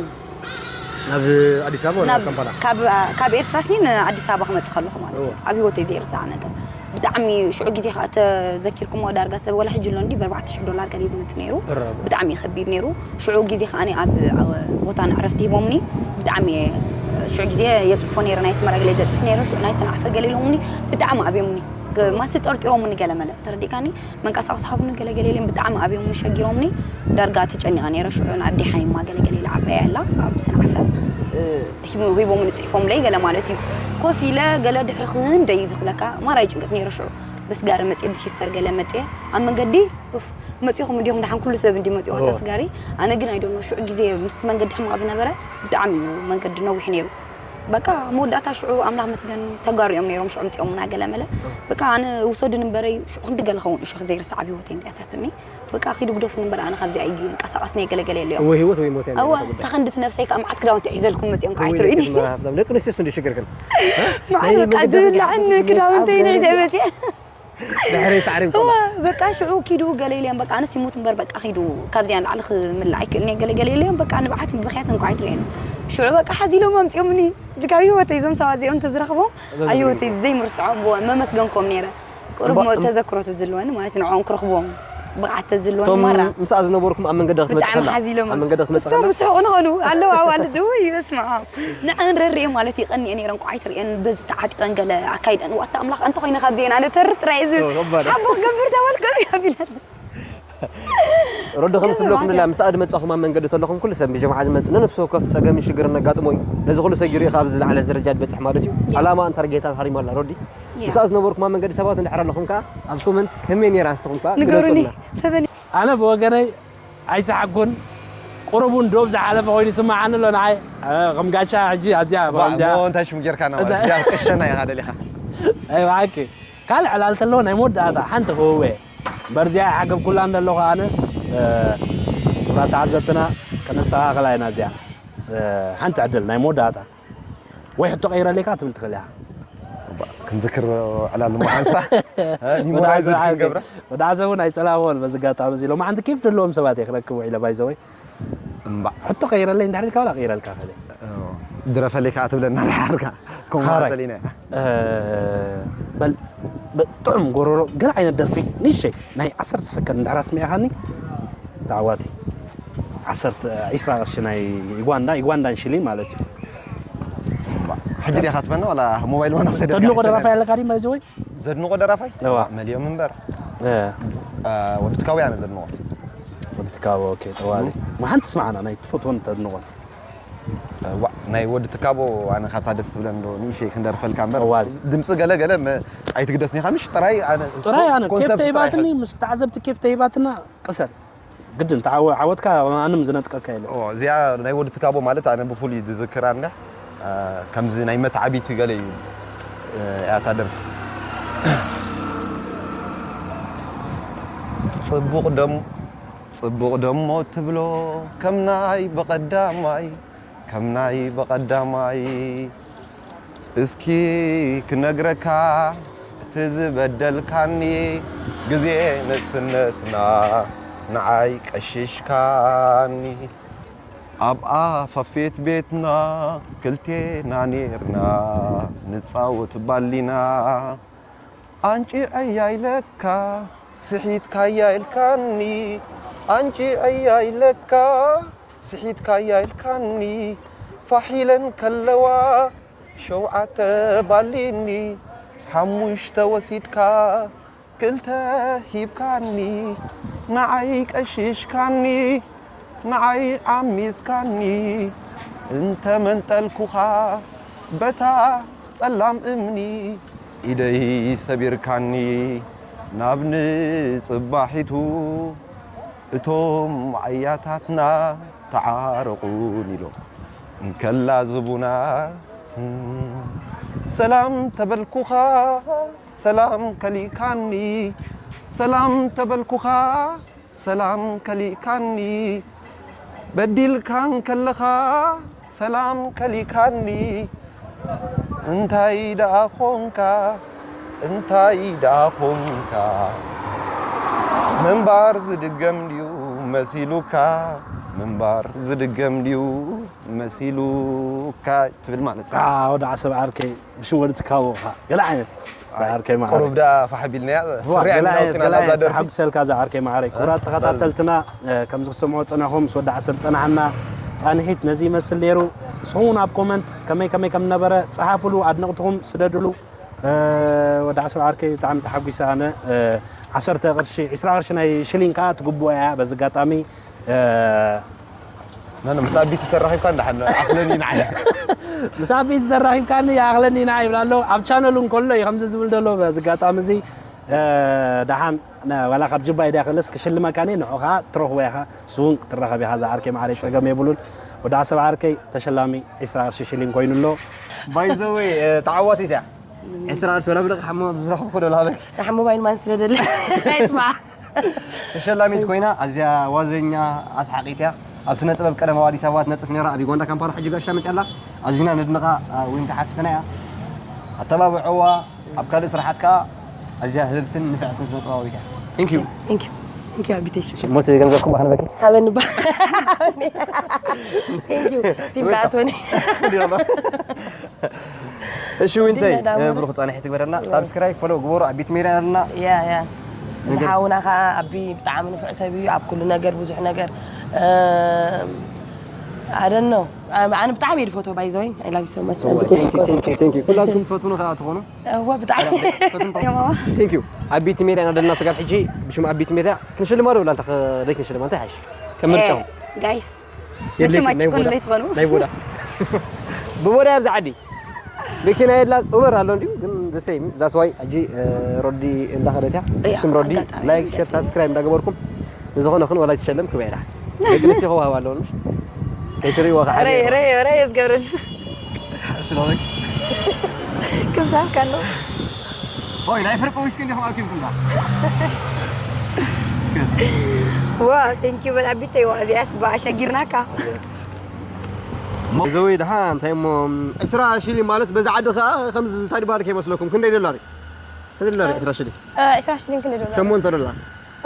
ናብ ኣዲስ ኣበባ ወይ ናብ ናብ ካምፓላ? ካብ፣ ካብ ኤርትራ ሲ ንኣዲስ ኣበባ ክመጽእ ከለኹ ማለት እዩ። እዎ። ኣብ ህይወተይ ዘይርሳዕ ነገር። ብጣዕሚ ሽዑ ግዜ ከኣ ተዘኪርኩሞ ዳርጋ ሰብ ወላ ሕጂ ኣሎ እንዲ ብኣርባዕተ ሽሕ ዶላር ገለ እዩ ዝመጽእ ነይሩ። እረ። ብጣዕሚ እዩ ከቢድ ነይሩ። ሽዑ ግዜ ከኣ ኣብ፣ ኣብ ቦታ ንዕረፍቲ ሂቦምኒ። ብጣዕሚ እየ፣ ሽዑ ግዜ የጽሕፎ ነይረ፣ ናይ ኣስመራ ገለ ዘጽሕፍ ነይረ፣ ሽዑ ናይ ሰንዓፈ ገለ ኢሎምኒ። ብጣዕሚ ኣብዮምኒ። ገ-፣ ማሲ ጠርጢሮምኒ ገለ መለ። ተረዲእካኒ? መንቀሳቐሲ ሃቡኒ ገለ ገለ ኢሎም ብጣዕሚ ኣብዮምኒ፣ ሸጊሮምኒ። ዳርጋ ተጨኒቐ ነይረ። ሽዑ ንኣደይ ሓይማ ገለ ገለ ኢላ ዓባያ ኣላ ኣብ ሰንዓፈ፣ እ፣ ሂቦ-፣ ሂቦምኒ ጽሒፎምለይ ገለ ማለት እዩ። ኮፍ ኢለ ገለ ድሕሪ ክንደይ እዩ ዝኽብለካ፣ ማራ ይጭንቅጥ ነይረ ሽዑ። በስጋሪ መጽየ፣ ብሲስተር ገለ መጽየ። ኣብ መንገዲ፣ ኡፍ፣ መጺኹም እንዲኹም ደሓን ኩሉ ሰብ እንዲ መጺኹም እዎ። ተስጋሪ። ኣነ ግን I don't know፣ ሽዑ ግዜ ምስቲ መንገዲ ሕማቕ ዝነበረ ብጣዕሚ እዩ መንገዲ ነዊሕ ነይሩ። በቃ መወዳእታ ሽዑ ኣምላኽ መስገን ተጋሩ እዮም ነይሮም፣ ሽዑ ምጽኦምና ገለ መለ። በቃ ኣነ ውሰዱን እምበረይ ሽዑ ክንዲ ገለ ኸውን እሾኽ ዘይርሳዕ ኣብ ህይወተይ እንዲያታትኒ። በቃ ኪዱ ግደፉን እምበር ኣነ ካብዚ ኣይንቀሳቐስን እየ ገለ ገለ ኢለዮም። ወይ ህይወት ወይ ሞት እያ እወ፣ ነይራ ጉዳይ። እታ ክንዲ እቲ ነፍሰይ ካብ መዓት ክዳውንቲ ሒዘልኩም መጺኦም ከዓ ወይ ኣይትርእዩኒ። ደቂ ተባሃፍታ፣ ደቂ ኣንስትዮስ እንዲ ሽግርክን? መዓት ወይ በቃ መገዲ ዝብላዕን መጽእ ክዳውንተይ ንዒዘ መጺኣ። ድሕሪ ሳዕሪ እዋ፣ እንኮላ። በቃ ሽዑ ኪዱ ገለ ኢለዮም፣ በቃ ኣነስ ይሙት እምበር በቃ ኪዱ ካብዚኣ ንላዕሊ ክምላእ ኣይክእልን እየ ገለ ገለ ኢለዮም፣ በቃ ንብዓት ብኽያት እንኳ ኣይትርእየኒ። ሽዑ በቃ ሓዚሎም ኣምጺኦምኒ፣ ካብ ህይወተይ እዞም ሰባት እዚኦም ተዝረኽቦም፣ ኣብ ህይወተይ ዘይምርስዖ፣ እዎ፣ መመስገንኮም ነይረ። ቁሩብ እምባ-፣ ሞ-፣ እም-፣ ተዘክሮ ተዝህልወኒ ማለት ንዕኦም ክረኽቦም ብቕዓት ተዝህልወኒ እቶም ማራ። ምሳኣ ዝነበርኩም ኣብ መንገዲ ክትመጽእ ብጣዕሚ ከላ፣ ሓዚሎም ኣብ መንገዲ ክትመጽእ እሶም ከላ? ዝስሕቑ ንኾኑ ኣለዉ ኣዋልድ፣ ውይ፣ በስመ ኣብ። ንዐን ረሪኤ ማለት ይቐንኤ ነይረን፣ ቋይ ትርእየን በዚ ተዓጢቐን ገለ ኣካይደን፣ ዋታ ኣምላኽ፣ እንተኾይነ ካብዚኤን ኣነ ተርፍ ጥራይ እየ ዝብል። ኦ፣ ከባድ። ሓቦ ክገብር ተበልኩ፣ ኣቢለን። ረዶ ከም ገለ ስብለኩም ባጋ። ንላ፣ ምሳኣ ዝመጻኹም ኣብ መንገዲ ተለኹም፣ ኩሉ ሰብ ብጀምዓ ዝመጽእ፣ ነነፍሲ ወከፍ ጸገምን ሽግርን ነጋጥሞ እዩ። ነዚ ኩሉ ሰጊሩ እዩ ካብ ዝለዓለ ደረጃ ዝበጽሕ ማለት እዩ። ያ። ዓላማ እንታር ጌታ ሃሪማ ኣላ፣ ረዲ። ያ። ምሳኣ ዝነበርኩም ኣብ መንገዲ ሰባት እንድሕር ኣለኹም ከኣ፣ ኣብ ኮመንት ከመይ ነይራ ንስኹም ከኣ ንገሩኒ፣ ግለጹልና። ሰበን ኣነ ብወገነይ ኣይሰሓቅኩን። ቁሩብ እውን ዶብ ዝሓለፈ ኮይኑ ይስምዓኒ ኣሎ ንዓይ። እ፣ ከም ጋሻ ሕጂ ኣብዚኣ፣ እባ፣ ኣብዚኣ። እሞ እንታይ ሽም ጌርካና ማለት? እንታይ? እዚኣ ክትቅሸና ኢኻ ደሊኻ? ኣይ፣ ብሓቂ። ካልእ ዕላል ተለዎ ናይ መወዳእታ ሓንቲ ክህቦ እየ። እምበር እዚኣ ይሓገብኩላ እንተለኹ ኣነ፣ እ፣ ክቡራት ተዓዘብትና፣ ከነስተኻኽላ ኢና እዚኣ። እ፣ ሓንቲ ዕድል ናይ መወዳእታ። ወይ ሕቶ ቀይረለይ ከኣ ትብል ትኽእል ኢኻ። እባ፣ ክንዝክር ዕላል እሞ ሓንሳ፣ እ፣ ሚሞራይዝ ወደ ዓዘብ ክንገብራ። ወደ ዓዘብ እውን ኣይጸላእዎን በዚ ኣጋጣሚ እዚ። ሎማዓንቲ ኬፍ ዘለዎም ሰባት እየ ክረክብ ውዒለ፣ ባይ ዘ ወይ። እምባእ። ሕቶ ቀይረለይ እንድሕር ኢልካ ዋላ ቀይረልካ ከለ ድረፈለይ ከዓ ትብለና ድሓርካ። ከምኡ ሓራይ። ተሊና። በል በ- ጥዑም ጎሮሮ ገለ ዓይነት ደርፊ ንሸይ ናይ ዓሰርተ ሰከንድ እንድሕር ኣስሚዕኻኒ ተዓዋቲ ዓሰርተ ዒስራ ቅርሺ ናይ ዩጋንዳ ዩጋንዳን ሽሊን ማለት እዩ። ሕጂ ዲኻ ትመና ዋላ ሞባይል ዋና ሰደ ተድንቆ ደራፋይ ኣለካ ድዩ ማለት ወይ ዘድንቆ ደራፋይ እዋ። መሊኦም እምበር እ፣ አ፣ ወዲ ትካዊ ኣነ ዘድንቆ። ወዲ ትካቦ ኦኬ ጠዋሊ መሓንቲ ስማዓና ናይ ትፈትዎን ተድንቆን ዋ ናይ ወዲ ትካቦ ኣነ ካብታ ደስ ትብለን ዶ ንእሽተይ ክንደርፈልካ እምበር ጠዋሊ ድምፂ ገለ ገለ መ- ኣይትግደስኒ ኢኻ ምሽ ጥራይ ኣነ ጥራይ ኣነ ኬፍ ኮንሰፕት ጥራይ ተሂባትኒ ሕዝ- ምስ ተዓዘብቲ ኬፍ ተሂባትና ቅሰል ግድን ተዓወ ዓወትካ ኣንም ዝነጥቀካ የለ ኦ፣ እዚኣ ናይ ወዲ ትካቦ ማለት ኣነ ብፍሉይ ዝዝክራ እንደ አ፣ ከምዚ ናይ መተዓቢቲ ገለ እዩ እ፣ እያ እታ ደርፊ ጽቡቕ ደም ጽቡቕ ደሞ ትብሎ ከም ናይ በቐዳማይ ከም ናይ በቐዳማይ እስኪ ክነግረካ እቲ ዝበደልካኒ ግዜ ንእስነትና ንዓይ ቀሽሽካኒ ኣብ ኣፋፌት ቤትና ክልቴና ኔርና ንጻወት ባሊና ኣንጪዐያ ኢለካ ስሒትካያ ኢልካኒ ኣንጪዐያ ኢለካ ስሒትካያ ኢልካኒ ፋሕ ኢለን ከለዋ ሸውዓተ ባሊኒ ሓሙሽተ ወሲድካ ክልተ ሂብካኒ ንዓይ ቀሽሽካኒ ንዓይ ዓሚዝካኒ እንተመንጠልኩኻ በታ ጸላም እምኒ ኢደይ ሰቢርካኒ ናብ ንጽባሒቱ እቶም ኣያታትና ተዓረቑን ኢሎም እንከላዝቡና ሰላም ተበልኩኻ ሰላም ከሊእካኒ ሰላም ተበልኩኻ ሰላም ከሊእካኒ በዲልካ እንከለኻ ሰላም ከሊእካኒ እንታይ ደኣ ኾንካ እንታይ ደኣ ኾንካ ምንባር ዝድገም ድዩ መሲሉካ ምንባር ዝድገም ድዩ መሲሉካ ትብል ማለት እዩ። ወደ ዓሰብ ዓርከይ ብሽም ወዲ ትካቦ ኻ ገለ ዓይነት ዓርከይ ማዕረ ቁሩብ ደኣ ፋሕ ቢልናያ ዋ፣ ፍርያ ገለ ዓይነት ናውፅና ገለ ናዛ ዓይነት ደርፊ ተሓጉሰልካ እዛ ዓርከይ ማዕረይ ክቡራት ተኸታተልትና እ፣ ከም ዝሰምዖ ፀናኹም ምስ ወዲ ዓሰብ ፀናሕና ፃንሒት ነዚ ይመስል ነይሩ ንስኹም እውን ኣብ ኮመንት ከመይ ከመይ ከም ነበረ ፀሓፍሉ ኣድነቕትኹም ስደድሉ እ፣ ወዲ ዓሰብ ዓርከይ ብጣዕሚ ተሓጒሰ ኣነ እ፣ ዓሰርተ ቅርሺ ዒስራ ቅርሺ ናይ ሽሊን ከዓ ትግብኦ እያ በዚ ኣጋጣሚ እ፣ ነነ ምስ ኣቢቲ ተራኺብካ እንዳሓን ኣኽለኒ ንዓይ ምስ ኣቢቲ ተራኺብካኒ ይኣኽለኒ ንዓ ይብል ኣሎ ኣብ ቻነሉ እንከሎ እዩ ከምዚ ዝብል ዘሎ በዚ ኣጋጣሚ እዚ እ፣ ደሓን ነ- ዋላ ካብ ጅባ ኢዳ ክእለስ ክሽልመካ እየ ንዑ ከዓ ትረኽቦ ኢኻ ንሱ እውን ክትራኸብ ኢኻ እዛ ዓርከይ ማዕረይ ፀገም የብሉን ወዲ ዓሰብ ዓርከይ ተሸላሚ ዒስራ ቅርሺ ሽሊን ኮይኑ ኣሎ ባይዘወይ ተዓዋቲት እያ ዕስራ ቅርሺ ወላ ብልቂ ሓሞ ዝረኽብኩ ዶ ላበክ ንሓ ሞባይል ማን ስለ ደለ ኣይትማ ተሸላሚት ኮይና ኣዝያ ዋዘኛ ኣስሓቂት እያ ኣብ ስነ ጥበብ ቀደማዊ ኣዲስ ኣበባ ትነጥፍ ነራ ኣብ ዩጋንዳ ካምፓላ ሕጂ ጋሻ መፅያ ኣላ ኣዚና ነድንቓ ዊንታ ሓፍትና እያ ኣተባብዕዋ ኣብ ካልእ ስራሓት ከዓ ኣዝያ ህብብትን ንፍዕትን ስነ ጥበባዊት እያ Thank you Thank you ኣቢተሽ ሞት ገንዘብኩም ባክንበኪ ሃበኒ ባ Thank you ቲም ከኣትወኒ እሺ ዊንተይ ድና ዳሞ ብሩክ ፃንሒ ትግበረልና ሳብስክራይብ ፎሎ ግበሩ ኣቢት ሜድያ ኣለና ያ ያ እዚ ሓውና ከዓ ኣቢ ብጣዕሚ ንፉዕ ሰብ እዩ ኣብ ኩሉ ነገር ብዙሕ ነገር ኣደኖ ኣነ ብጣዕሚ እየ ዝፈትዎ ባይዘወይ I love you so much ኩላትኩም ትፈትኑ ከዓ ትኾኑ እወ ብጣዕሚ Thank you ኣቢት ሜድያ ናደልና ስጋብ ሕጂ ብሽም ኣቢት ሜድያ ክንሽልማ ዶ ብላ እንታይ ክንሽልማ እንታይ ሓሽ ከም ምርጫኹም ጋይስ የድልየኩም መቸም ናይ ኣጭቁን ቦዳ ዘይትኾኑ ናይ ቦዳ ብቦዳ ኣብዚ ዓዲ መኪና የላ ኡበር ኣሎ እንዲዩ ግን the same that's why ሕጂ ሮዲ እንዳኸደት እያ እያ፣ ስም ሮዲ ኣጋጣሚ ላይክ ገለ። ሸር ሳብስክራይብ እንዳገበርኩም ንዝኾነ ኹን ወላ ትሸለም ክበ ኢላ ደቂ ኣንስትዮ ክዋሃብ ኣለዎ ምሽ ከይትሪእዎ ከዓ ረይ ረይ ረይ ዝገብርን ሽሎበክ ከምዛም ካሎ ኦይ ናይ ፍርቂ ዊስኪ እንዲኹም ኣኪብኩም ዳ ዋ thank you በል ኣቢተይ ዋ እዚኣስ ብኣሸጊርናካ ዘወይ ድሓ እንታይ እሞ ዕስራ ሽሊ ማለት በዛ ዓዲ ከዓ ከምዚ ታዲባር ከይመስለኩም ክንደይ ዶላር እዩ ክንደይ ዶላር እዩ ዕስራ ሽሊ ዕስራ ሽሊን ክንደ ዶላር ሸሞንተ ዶላር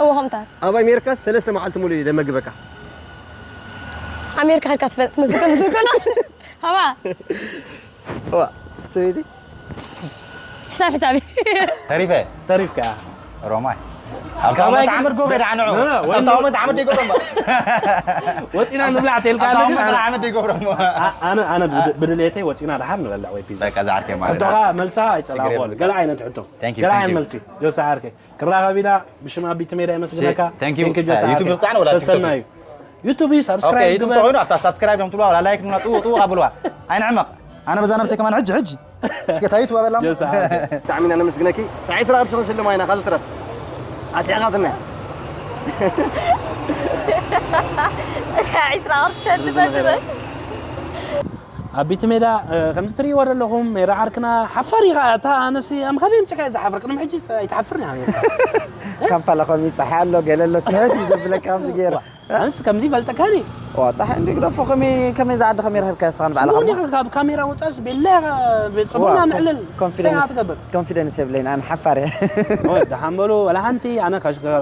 እዎ ከምታት ኣብ ኣሜሪካ ሰለስተ መዓልቲ ሙሉ እዩ ደመግበካ ኣሜሪካ ከድካ ትፈልጥ መስል ከም ዝትኮናት ሃባ ዋ ሰበይቲ ሕሳብ ሕሳብ ተሪፈ ተሪፍካ ሮማይ ኣብታውመት ዓመት ጎብረ ደዓንዑ ኣብታውመት ዓመት ይገብሮ ወፂና ንብላዕ ተልካ ኣብታውመት ዓመት ይገብሮ ኣነ ኣነ ብድ- ብድሌተይ ወፂና ደሓር ንበልዕ ወይ ፒዛ በቃ ዝዓርከ ማለት ሕቶኻ መልሳ ኣይፀላእኮን ገለ ዓይነት ሕቶ Thank you, ገለ thank ዓይነት you. መልሲ ጆሳ ዓርከይ ክራኸብ ኢና ብሽም ኣቢቲ ሜዳ የመስግነካ Thank you. Thank you ጆሳ YouTube ዓርከይ ዝፃዕነ ወላ ሰሰናዩ ዩቱብ እዩ ኦኬ ሳብስክራይብ ዩቱብ ግበር ኮይኑ ኣብታ ሳብስክራይብ እዮም ትብሉ ኣብላ ላይክ ንብላ ጥውጥው ኣብልዋ ኣይንዕመቕ ኣነ በዛ ነብሰይ ከማን ሕጂ ሕጂ እስከ ታይ ዩቱብ ኣበላ ጆሳ ዓርከይ ብጣዕሚ ኢና ነመስግነኪ ዕስራ ቅርሺ ክንሽልማ ኢና ካልትረፍ ኣስሒቓትና ዕስራ ቅርሺ ሸልመ ትበል ኣብ ቤት ሜዳ ከምዚ ትርእይዎ ዘለኹም ሜራ ዓርክና ሓፋር ኢኻ እታ ኣነሲ ኣምኻበይ ምፅካ እየ ዝሓፍር ቅድሚ ሕጂ ኣይትሓፍርን ኢኻ ካምፓላ ከምኡ ይፀሓይ ኣሎ ገለ ኣሎ ትሕት እዩ ዘብለካ ከምዚ ገይሩ ኣነስ ከምዚ ይፈልጠካኒ ዋ ፀሓይ እንዲ ግደፎ ከመይ ከመይ ዝዓዲ ከመይ ረኸብካ ስኻ ንባዕልኻ ጽቡቅ ዲኻ ካብ ካሜራ ወፃስ ቤላ ጽቡቅና ንዕልል ኮንፊደንስ ትገብር ኮንፊደንስ የብለይን ኣነ ሓፋር እየ ደሓን በሉ ወላ ሓንቲ ኣነ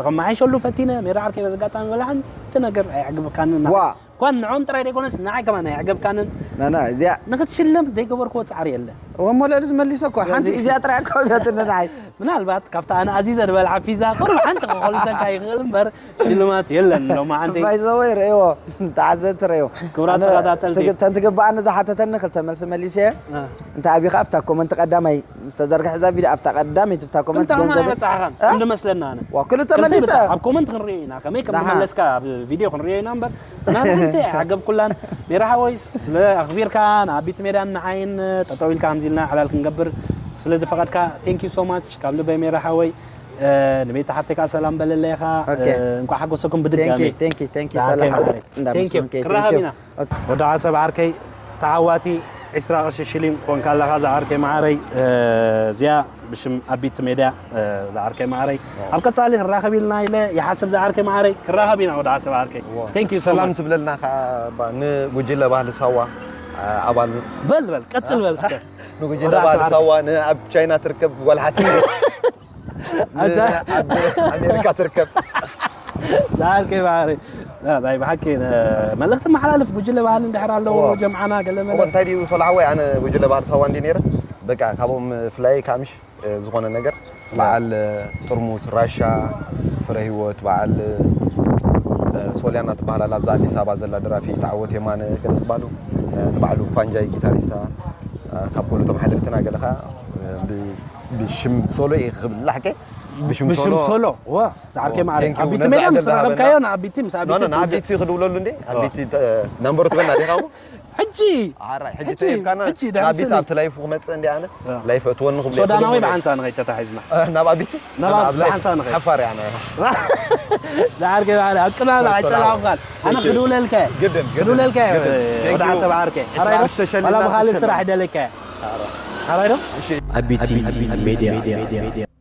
ከማሓይሸሉ ፈቲነ ሜራ ዓርከይ በዚ ኣጋጣሚ ወላ ሓንቲ ነገር ኣየዕግብካንን ዋ ኳን ንዖም ጥራይ ዘይኮነስ ንዓይ ከማን ኣየዕገብካንን ናና እዚኣ ንክትሽለም ዘይገበርክዎ ፃዕሪ የለ ወሞ ልዕሊ ዝመሊሰ እኮ ሓንቲ እዚኣ ጥራይ ኣካብያትኒ ንዓይ ምናልባት ካብታ ኣነ ኣዚዘ ዝበልዓ ፒዛ ቁሩብ ሓንቲ ክኾልሰካ ይኽእል እምበር ሽልማት የለን ሎማዓንቲ ባይዘወይ ርእዎ ተዓዘብቲ ርእዎ ክቡራት ተኸታተልቲ ተን ትግብኣኒ ዝሓተተኒ ክልተ መልሲ መሊሰ እየ እንታይ ኣብኻ ኣብታ ኮመንት ቀዳማይ ምስ ተዘርግሐ እዛ ቪድዮ ኣብታ ቀዳመይቲ ኣብታ ኮመንት ክልተ ከማን ገንዘብ ኣይበፃሕኻን እንድመስለና ኣነ ዋ ክልተ መሊሰ ኣብ ኮመንት ክንሪኦ ኢና ከመይ ከም ደሓ። መለስካ ኣብ ቪድዮ ክንሪኦ ኢና እምበር ናንተ ዓገብ ኩላን ሜራ ሓወይ ስለ ኣኽቢርካ ንኣቢት ሜዳን ንዓይን ጠጠው ኢልካ ከምዚ ኢልና ዕላል ክንገብር ስለ ዝፈቐድካ thank you so much ካብ ልበይ ሜራ ሓወይ ንቤት ሓፍተይ ከዓ ሰላም በለለይ ኢኻ ኦኬ። እንኳዕ ሓጎሰኩም ብድጋሚ Thank you, thank you, thank you, ዳሓር ሰላም። ከይማረይ። እንዳ Thank you። መስሎን ከይ- ክራኸብ thank you. ኢና። ወዲ ዓሰብ ዓርከይ ተዓዋቲ ዕስራ ቅርሺ ሽሊም ኮንካ ኣለኻ ዝዓርከይ መዓረይ እዚኣ ብሽም ኣቢት ሜድያ ዝዓርከይ መዓረይ ኣብ ቀፃሊ ክራኸብ ኢልና ኢለ ይሓስብ ዝዓርከይ መዓረይ ክራኸብ ኢና ወዲ ዓሰብ ዓርከይ Thank you so ሰላም much። ትብለልና ከዓ ባ- ንጉጅለ ባህሊ ሳዋ ኣባል በል በል ቀፅል በል እስከ ንጉጅለ ባህሊ ሳዋ ንኣብ ቻይና ትርከብ ጓልሓቲ ኣብ ኣሜሪካ ትርከብ ዳር ከይባህሪ ናይ ብሓቂ መልእኽቲ መሓላለፍ ጉጅለ ባህሊ እንድሕር ኣለዎ ጀምዓና ገለ መለ እንታይ ድዩ ሶላ ሓወይ ኣነ ጉጅለ ባህሊ ሳዋ እንዲ ነይረ በቃ ካብኦም ፍላይ ካምሽ ዝኾነ ነገር በዓል ጥርሙስ ራሻ ፍረ ህይወት በዓል ሶልያና ትበሃል ኣብዛ ኣዲስ ኣበባ ዘላ ደራፊ ተዓወት የማነ ገለ ዝበሃሉ ንባዕሉ ፋንጃይ ጊታሪስታ ካብ ኩሉቶም ሓለፍትና ገለ ከዓ ብሽም ሶሎ እየ ክብል ላሕቀ ብሽም ብሽም ሶሎ ዋ ዛዕርከ ማዕረ Thank you። ኣቢቲ ነዛ ሜዳ ምስ ዕድል ረኸብካዮ ንኣቢቲ ምስ ኖ ኖ ኣቢቲ ንኣቢቲ ክድውለሉ እንዴ ኣቢቲ ነንበሩ ትበና ዲኻ እሞ ሕጂ ሓራይ ሕጂ ሕጂ- ተይብካና ሕጂ ዳንስኒ። ናቢት ኣብቲ ላይፍ ክመፅእ እንዲ ኣነ እ። ላይፍ እትወኒ ክብሎ ሶዳናዊ ይኽእል ብሓንሳ ንኸይተታሒዝና ናብ ኣቢቲ ናብ ኣብ ላይፍ ብሓንሳ ንኸይድ። ሓፋር እያ ኣነ ዛዕርከ ማዕረ ኣብ ቅናላ ኣይፀላኹካን ኣነ ክድውለልካ ግድን ግድን ክድውለልካ ግድን። Thank ወደ you። ዓሰብ ዓርከ ሓራይ ዶ ተሸሊምና ዋላ ብኻልእ ተሸሊምና። ስራሕ ይደለካ ሓራይ ዶ ኣቢቲ ሜድያ